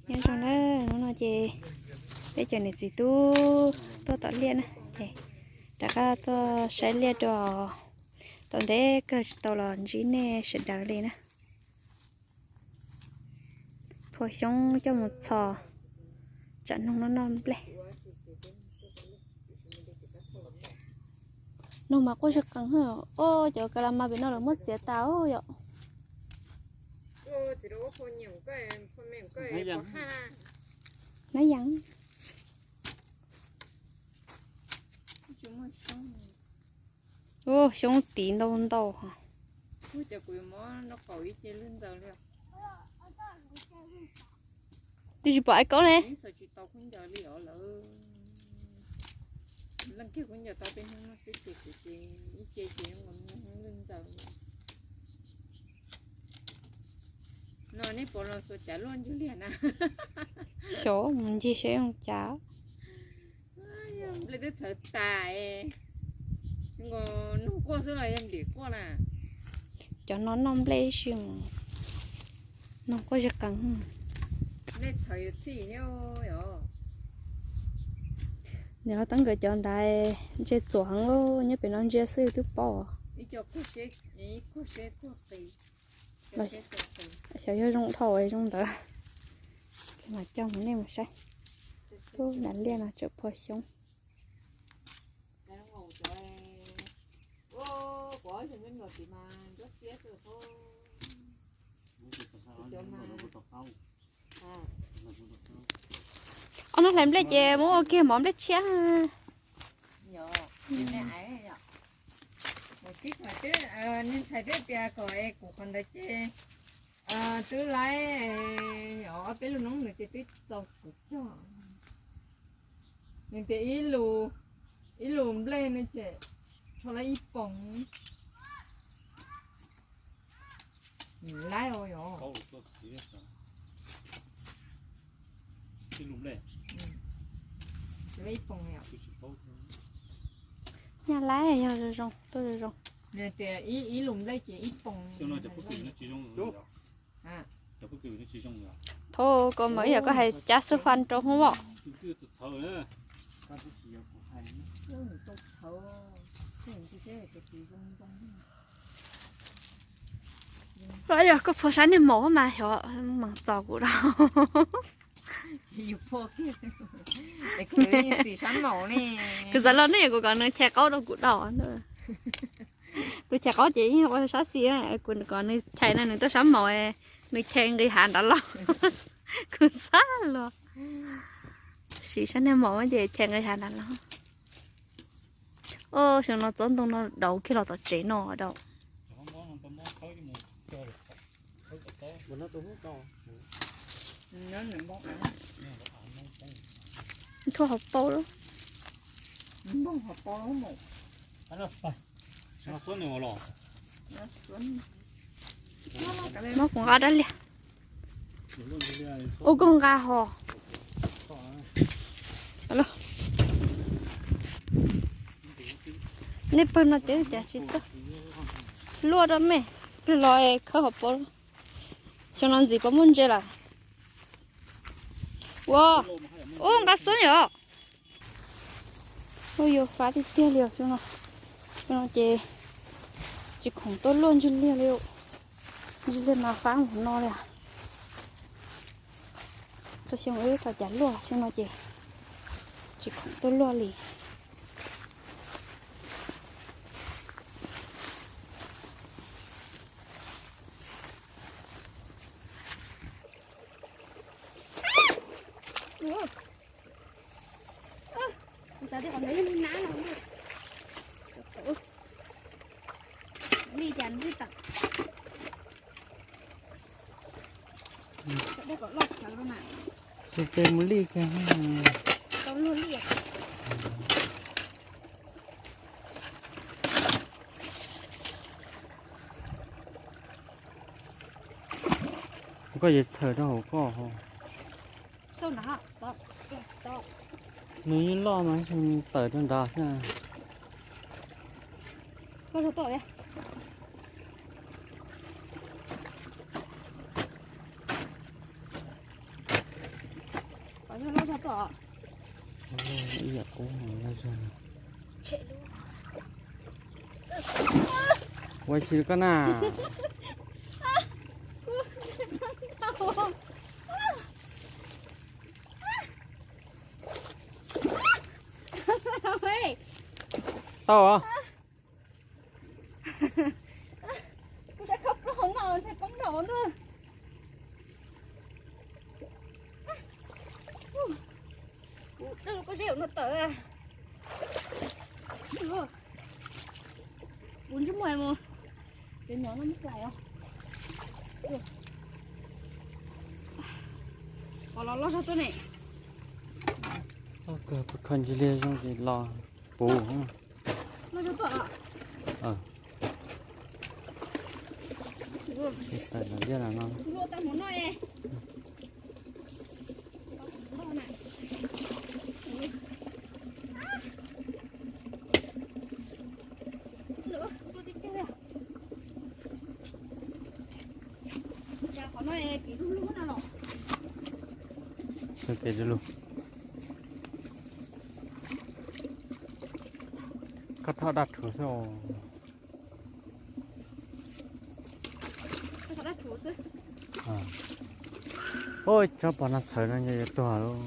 Nyob zoo na, hnub no ces peb cov niam txiv tub tuaj tom liaj na, ces rov qab tuaj saib liaj rau tom ntej kawg tsis tau los ntsib nej sawv daws li na. Phua xyoob coj mus txhos tsam noog noj noj nplej. Noog mas quaj zig qees, o, cov ka la mas pem no lawv muab txiav tas yom. Hnab yas. Xyoob tiv ntau ntau. Twb tsis pom ai kaub ne. No nej pom no xuas cav luaj ntsuj liag na. Xyov mus ncig seb zoo cas. Nplej twb txhawv tas, nkaus noog quaj xwb los yog ntim quaj na. Cov no noj nplej ib si, noog quaj zig qees. Nplej txhawv yuav txhij thiab os. Nws ho teeb nkawd cov ntawd ntshe txuam heev, nyob pem no ntsia xwb twb paub. Xyov yog zoo dhau zoo ntawd. Mas coj mus nej mus saib. Ub, nram liaj no tseem phua xyoob. Ob hnub hlais nplej ces muab ua kiag mov nplej tshiab. Ntxhais twb tias kom es kuv qhov ntawd ces twb laib ob peb lub noob ntawd ces twb txaus kuv cog. Nws tias ib lub nplej no ces rho lawm ib poom. Laib os yog. Nyaj laib yog zoo zoo, tuaj zoo zoo. Nws tias ib lub nplej ces ib poom. Thaum koj mas ib yam koj hais cab xub faj rau hub voj. Yog koj phua sab niag maum mas xyov meem txos kuv rau. Kuv xav los ne, kuv kom nws chais qaub rau kuv daus. Kuv chais qaub ces yeej ua sab xis, kuv kom nws chais no nws tuaj sab maum, nws chais nqis hav nrad los. Kuv xav los sim sab niag maum ces chais nqis hav nrad los. Xyoo no tsob ntoo no dauv kiag los tom tsev no dauv. Thuaj hauv paus lawm. Muab kuv nqa dab liag. Ua koj nqa ho. Nej pawg no ces cas tsis tuaj luaj rau me, los khawb hauv paus. Xyoo no ntxiv puas muaj ntses lawm? Ua, ub, nqa xuab yom. Ua yuav fab tiag tiag li os xyoo no. Xyoo no ces tsis khoom tuaj luaj ntsig liag li. Ntsig liag mas fab mus no li. Txhua xyoo wb rau cas luaj, xyoo no ces tsis khoom tuaj luaj li. Kuv xav tias qhov ntawd yog li nab no. Li cas ntsib tawm. Dej kom loj tshawv rau na. Ces mus li kiag. Tau luag li. Koj yuav txhawm rau hauv koj ho. Nws yeej loj mas tawm rau nrad xwb. Loj zog tuaj. Ib yam qub loj zog. Ua tsis koj na. Tau. Kuv saib koj plaub hau no ntshe poob rau ntag. Kuv dawj koj zeb no tawm. Kuv ntsej muag mus, cov nyom no muab hlais os. Qhov los loj zog tuaj ne. Kho ntsis liag zoo ces los puv. Loj zog tuaj. Tawm los liaj no. Qhov no kev du lug na los. Kev du lug. Koj thauj dab rhuv xwb os. Oj, tsob pos no txhawv no nco yuav tuag lauj,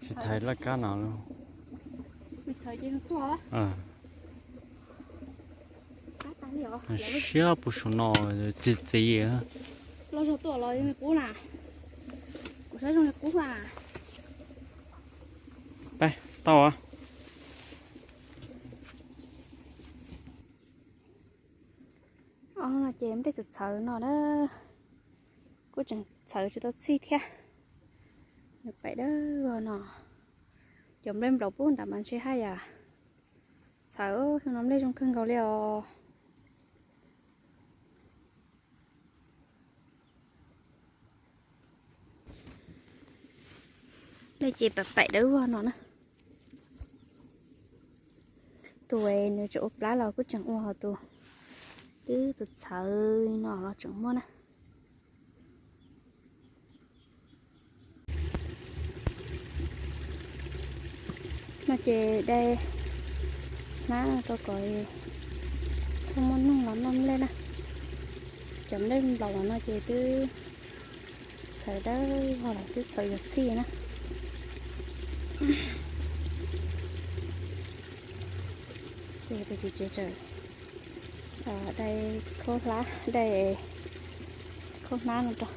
tsis thaiv laj kab no lauj. Siab puv saum no txiv txiv. Loj zog tuaj los qub na. Kuv saib zoo li qub na. Peb tau. Os, no ces nplej txawv txhawv no na, kuj tseem txhawv tsis tau txhij thiab. Nws paim dawb vog no, cov nplej nplaum pub nram mas ntshe haj yam txhawv, xyoo no nplej zoo kawg nkaus li os. Nplej ces paim paim dawb vog no na. Tus nws tseem ua plab los kuj tseem ua, ho tus twb txawv txhawv no los tseem muaj na. No ces dai hnab rau kom txhob muaj noog los noj nplej na. Cov nplej nplaum no ces twb txhawv dawb vog lawm, twb txhawv yuav txhij na. Ces tus txiv tsev tseem dai khaub hlab, dai khaub hnab no rau.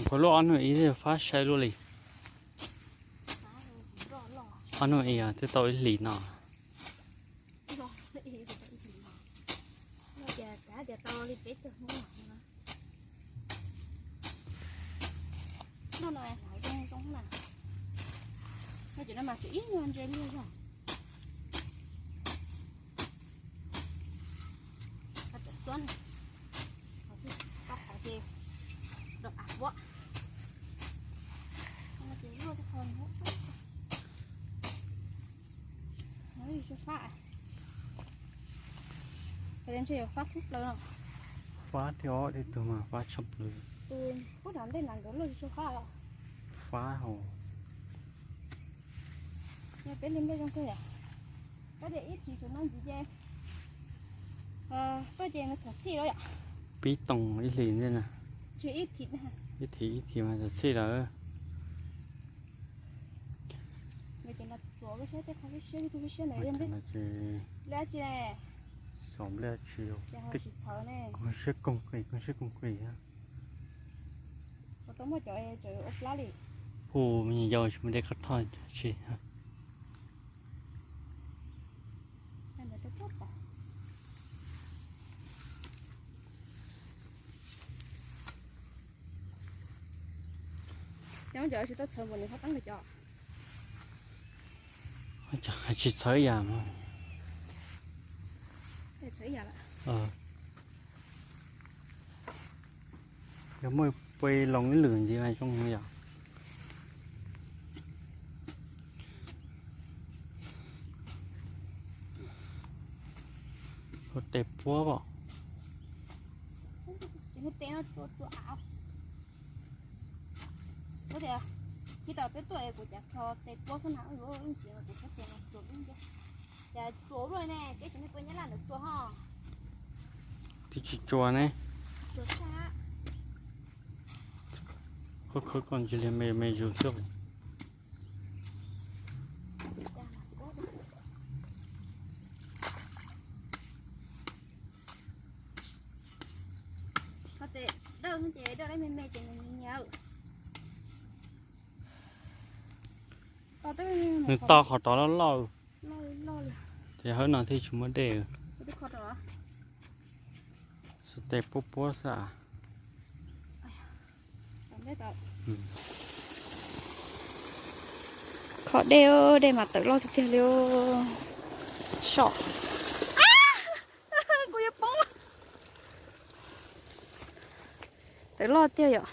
Kuv lub ob nub ib fab sai luaj li. Ob nub ib twb tau ib hlis no. Ces no mas tseem ib nyuag ntse liag zog. Qhov tawm xuab no, qhov twg tau qhov ces rau av puab. Ces luaj qhov no, no tsis fab, qhov tias ntshe yuav fab thoob plaws no. Fab thiab ob tug mas fab tshaj plaws. Tus puab nram ntej nram nkawd luaj tsis tshua fab os. Fab hos. Yog peb li nplej zoo kawg yom. Koj tias ib thim saum no ntxiv ces tuaj ces nws txhawv txhij lawm yom. Pib toom ib hlis ntxiv na. Ib thim, ib thim mas txhawv txhij lawm. Koj saib tej qhov siab siab, tus siab ntawd yog nplej dab tsi ne? Xyov nplej dab tsi, koog siab koog qis, koog siab koog qis. Kuv me nyuam yaus tsis muaj dej koj thoj tsis. Tsis txhawv ib yam. Yog muaj pua loo ib lwm ntxiv zoo yom. Ua tes puab os. Kuv tias, ib tag peb tuaj es kuv cav rho tes puab xwb na, ib ntsis kuv sab tes no tsuas ib ncauj. Cas tsuas luaj ne, tseeb ces nej puas nyab laj ntawd tsuas ho. Twb tsis tsuas ne. Tsuas sab. Khawb khawb koj ntsis li me me zus xwb. Nws to qhov rov loj loj, ces hawb no thiaj tsis muaj dej. Xov tes puab puab xwb. Kho dej, dej mas tawm loj tiag tiag li. Soj, kuv yuav poob. Tawm loj tiag yom.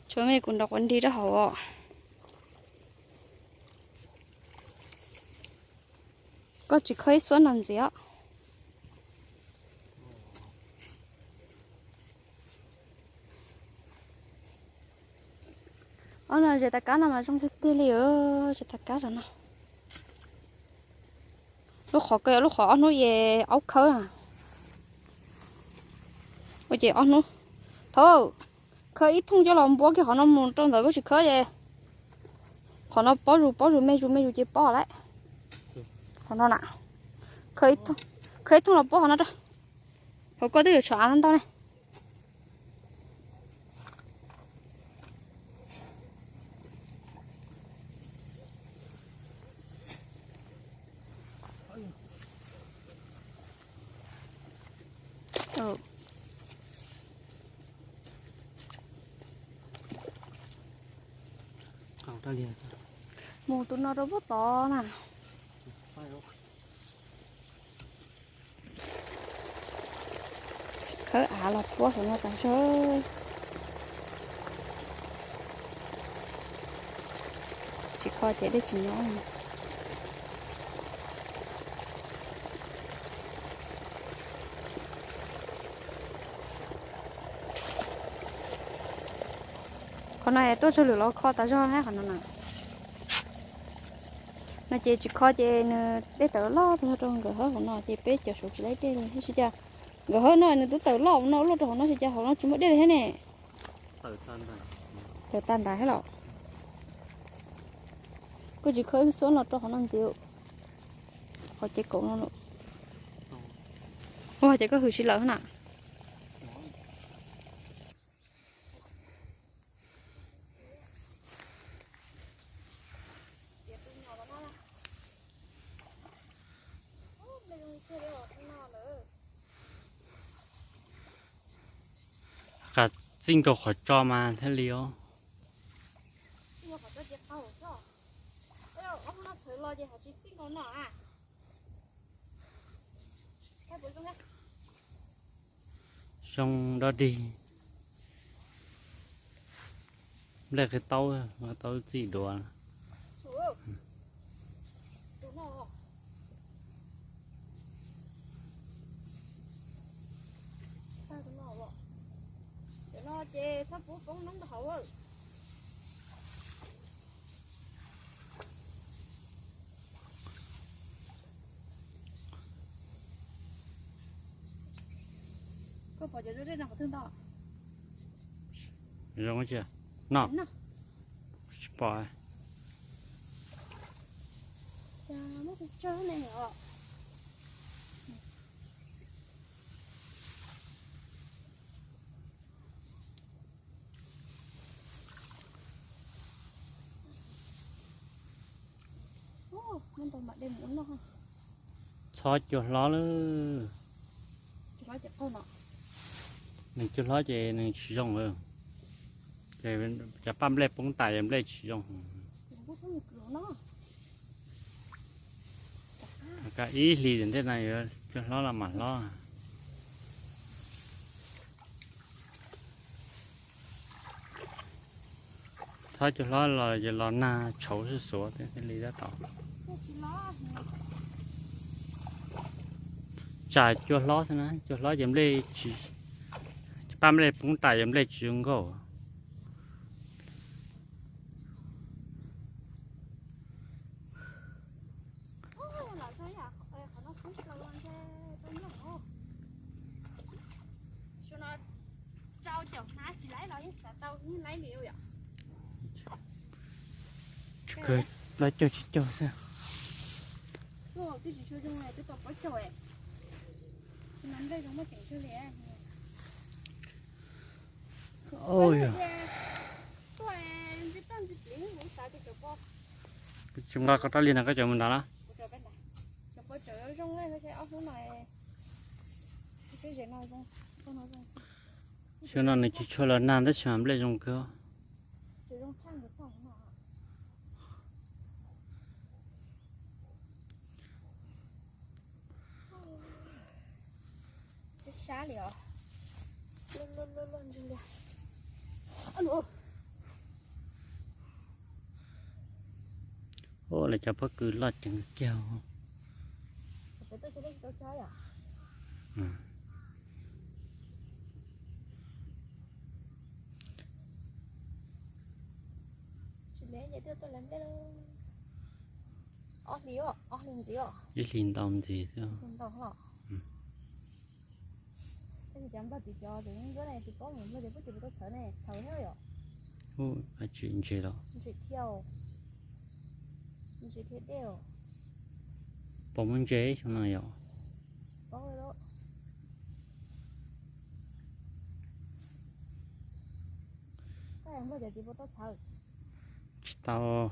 Tshuav me kuv nrov quav nrig rau hauv os. Koj tsis kho ib xuab no ntxiv os. Ob no zes tas kab no mas zoo tiag tiag li, zes tas kab rau no. Lub qhov ko lub qhov ob hnub es aub khawb na. Ua ces ob hnub, thaum khawb ib thooj coj los npuab kiag qhov no mus rau ntawd koj tsis khawb es qhov no pob zus pob zus me zus me zus ces pob lawm. Qhov no na, khawb ib thooj los puab qhov no rau. Qhov koj twb yuav tshuav av ntau ne. Mus tus no rau puag tod na. Khawb av los puab saum no tas zog. Tsis kho ces dej tsis nyob. Qhov no es tuaj tsawg lwm los kho tas zog na qhov no na. No ces tsis kho ces nws dej tawm loj tas zog rau nkawd hawb hauv no ces peb cov saud tsis laib dej li tab sis cas nkawd hawb no nws twb tawm loj no luaj rau hauv no ces cas hauv no tsis muaj dej li thiab ne. Tawm tag nrho thiab los. Koj tsis kho ib xuab no rau qhov no ntxiv, qhov ces kaum no. Ua ces koj hwm si lawm na. Qas txij nkaus qhov tso mas thiaj li os. Zoo dog dig. Nplej qhib taub, taub txim duav. Koj pom cov dej no qhov twg ntau? Zoo tsis no? Tsis pom. Tsawg ne os. Txhob cua hlob lawm. Nws cua hlob ces nws tsis zoo lawm. Ces cov paj nplej poob tas ces nplej tsis zoo. Ka ib hlis ntej no yuav cua hlob los mam hlob. Txhob cua hlob los ces los nag tshauv xuj xuav thiaj li tab tom. Tsam cua hlob xwb na, cua hlob ces nplej tsis, paj nplej poob tas ces nplej tsis zoo nkauj. Tsis kawg, plaub caug tsib caug xwb. Oj yog, tsis nqa koj rab li no koj cov mus ntawd na. Xyoo no nws tsis tshua los nag tab sis mas nplej zoo kawg. Ua, lawv cov pob kws loj ceev kiag. Ib hlis ntau ntxiv xwb. Ub, tsis ntses los. Pom muaj ntses xyoo no yom. Tsis tau.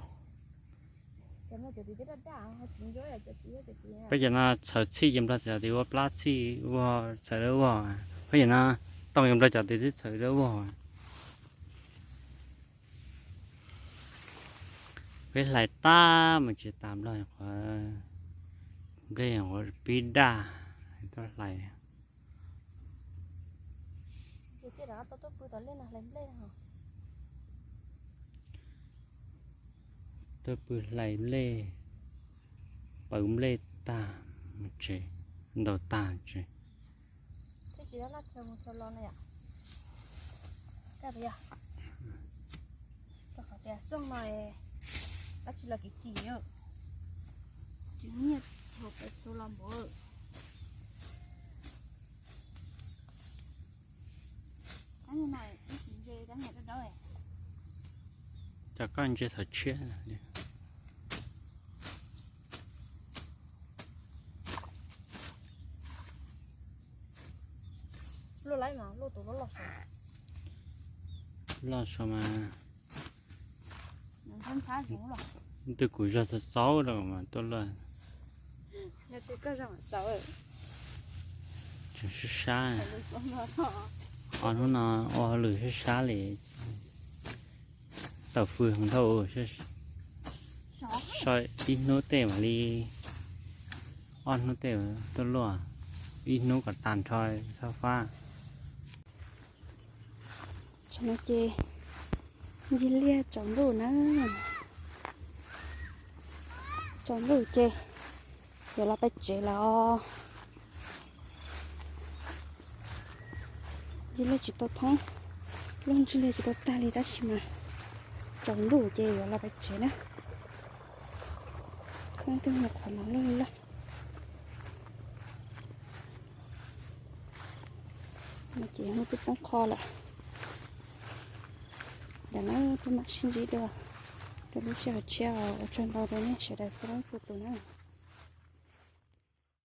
Peb cov no txhawv txhij ces nplog cov tid ua plab txhij ua txhawv dawb vog. Peb cov no tooj ces nplog cov tid twb txhawv dawb vog. Peb hlais tag mus tsis tas nplog qhov nplej qhov pib daj, tuaj hlais. Tuaj pw hlais nplej, pawv nplej tag, ntaus tag tsev. Rau qhov tias xyoo no dab tsi los kim kim, tsis muaj nyiaj thaum pem thaum los npaum. Cov koj ntse thaum tshiab. Loj saud mas, twb kuv zog txaus txaus rau mas tuaj luaj. Tseem sab sab. Ob hnub no ua hauj lwm sab sab li. Tau fwj heev dhau, so ib hnub tej mam li, ob hnub tej tuaj luaj, ib hnub kom tag nrho txhob fab. Tam no ces ncig liaj tsaus ntuj na, tsaus ntuj ces yuav los peb tsev lawm os. Ncig liaj tsis tau thoob, luag ncig liaj tsis tau tag li tab sis mas tsaus ntuj ces yuav los peb tsev na. Khoob twb muaj qhov no loj loj. No ces hnub twb poob qho lawm. Ntawm no peb mam sib ntsib dua rau lub sij hawm tshiab, ua tsaug ntau rau nej sawv daws txhua leej txhua tus na.